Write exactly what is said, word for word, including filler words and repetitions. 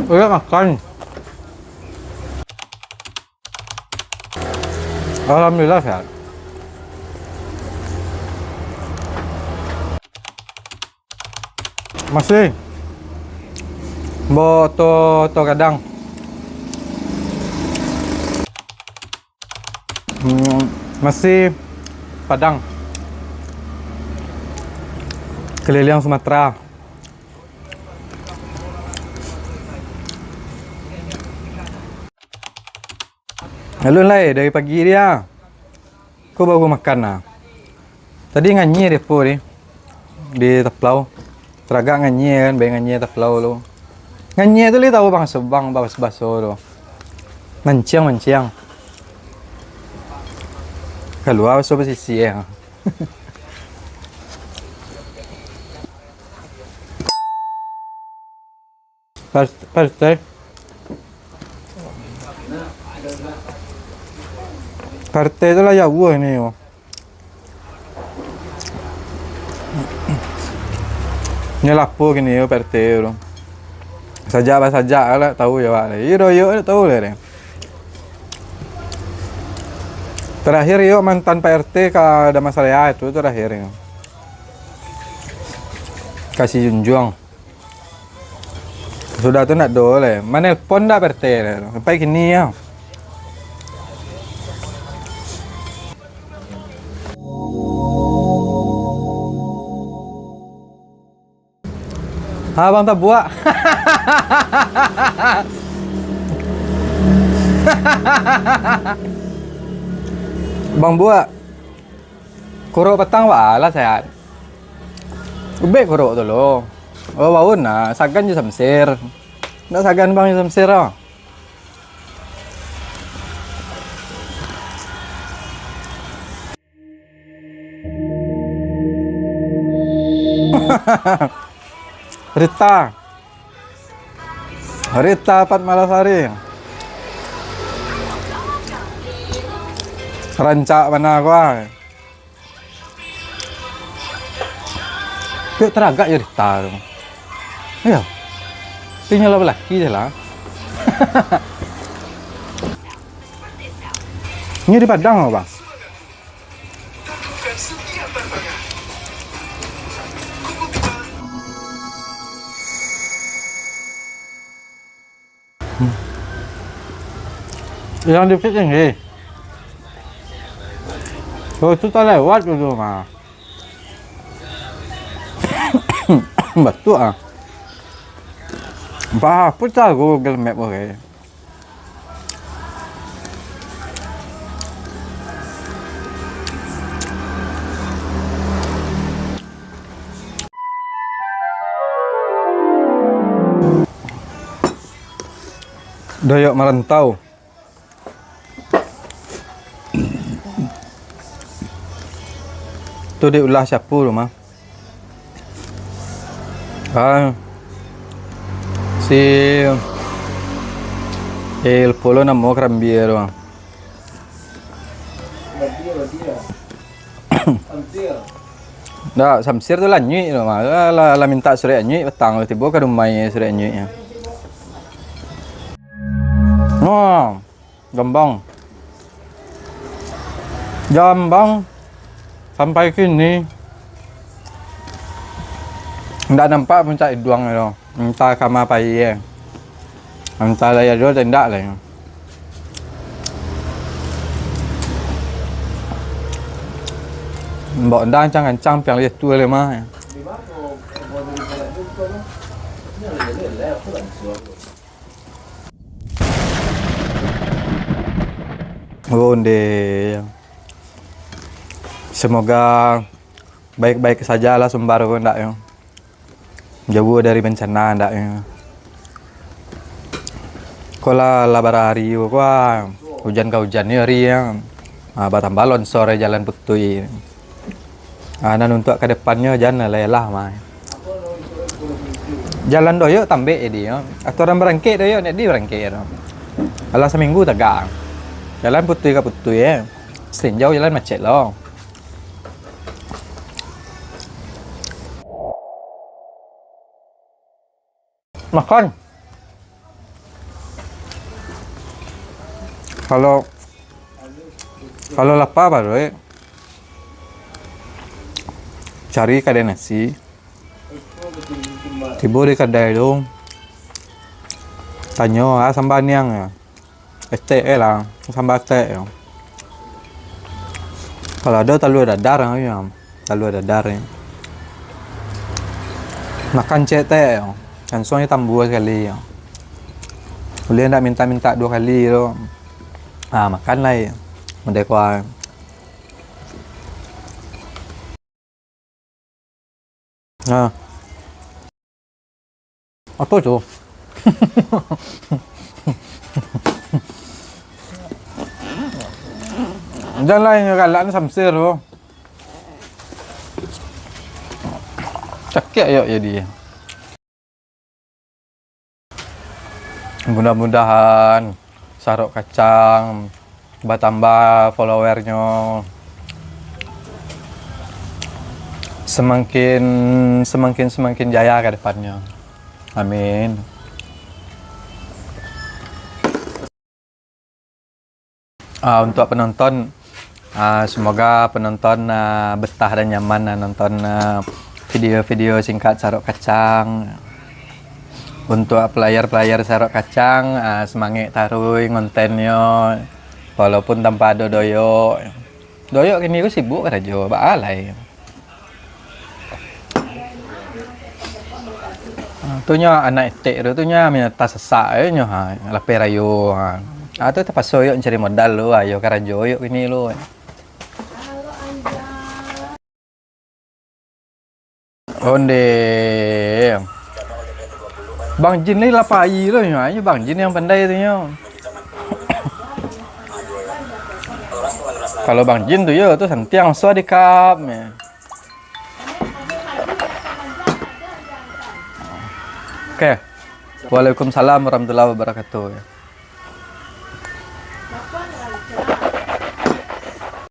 Udah makan. Alhamdulillah sehat. Masih. Bo to, to gadang. Hmm, masih Padang. Keliling Sumatera. Alun lai dari pagi dia. Ko baru makan lah. Tadi nganyia di apo ni? Di taplau. Taragak nganyia kan, bae nganyia taplau tu. Nganyia tu lai tahu bang sebang baso-baso tu. Manciang, manciang. Kalua baso basisi eh. Par-, partai. Partai tu lah jauah ni yo. Ni lapo kini yo partai tu. Sajak basajak lah tahu yo awak. Iyo doh yo tahu lah deh. Terakhir yo mantan Pak R T ka Damansaraya tu terakhir yo. Kasih junjuang. Sudah tu ndak do lai. Manelpon ndak P R T sampai kini yo. Ha, Bang Tabuak. Bang Buak. Kurok patang baa lah sehat. Ubek kurok tu lo. Oh, baun lah. Sagan jo Samsir. Ndak sagan bang jo Samsir oh. Rita. Rita Fatmalasari. Rancak bana ko ah. Piak taragak jo Rita tu. Iyo. Tapi nyo lah balaki je lah. Nyo di Padang apa? Yang dikit tinggi. Oh, tu tak lewat dulu mah. Batuk ah. Bah, pecah Google Map oke. Doyok marantau. Tu diulah siapo tu mah? Ah, si, eh, lupo lo namo karambia tu mah. Ndak, Samsir tu lah nyuik tu mah. Lah, lah, lah mintak surek nyuik patang tu tibo ka rumah surek nyuik. Nah, Jombang. Jombang sampai kini ndak nampak puncak iduang tu. Antah kama pai, eh. Antah lah iyo atau indak lah. Mbok ndak ancang-ancang piang liah tu lah mah. Onde. Semoga baik-baik sajalah Sumbar ko ndak yo. Jauah dari bencana ndak yo. Ko lah, lah bara hari ko, ko ah, hujan ka hujan ni hari yo. Ah, batambah lonsor jalan putuih. Ah, nan untuak ka depannyo jan lah, lah mah. Jalan doyok tambek jadi yo. Aturan barangkek doyok ndak di barangkek yo. Alah saminggu tagak. Jalan putuih ka putuih eh. Senin jauh jalan macet lo. Makan. Kalau, kalau lapa paruik, cari kadai nasi. Tibo di kadai tu, tanyo, "Ah, samba aniang?" yo. "Etek e lah, samba etek." yo. Kalau ado talua dadar, yo. Talua dadar, yo. Makan ciek etek, yo. Langsuang ditambua sakali, yo. Ulih ndak mintak-mintak duo kali tu. Ah, makan lai. Mode kuah. Nah. Apo tu? Jan lah inyo galak ni Samsir tu. Cakek yo jadi. Mudah-mudahan Sarok Kacang batambah followernyo, semakin, semakin, semakin jaya ka depannyo. Amin. Ah, untuk penonton, ah, semoga penonton, ah, betah dan nyaman, ah, nonton, ah, video-video singkat Sarok Kacang. Untuk player-player Sarok Kacang, ah, semangat taruih ngontennyo, walaupun tanpa ado Doyok. Doyok kini ko sibuk karajo, baa lai. Ah, tu nyo anak etek tu, tu nyo minta sasak e nyo, ha, lapeh rayo, ha. Ah, tu tapaso yo cari modal lu, ayo karajo yo kini lu. Onde. Bang Jin ni lah pai tu nyo, ha, nyo Bang Jin yang pandai tu nyo. Kalau Bang Jin tu yo, tu santiang suah dikap. Oke. Waalaikumsalam warahmatullahi wabarakatuh.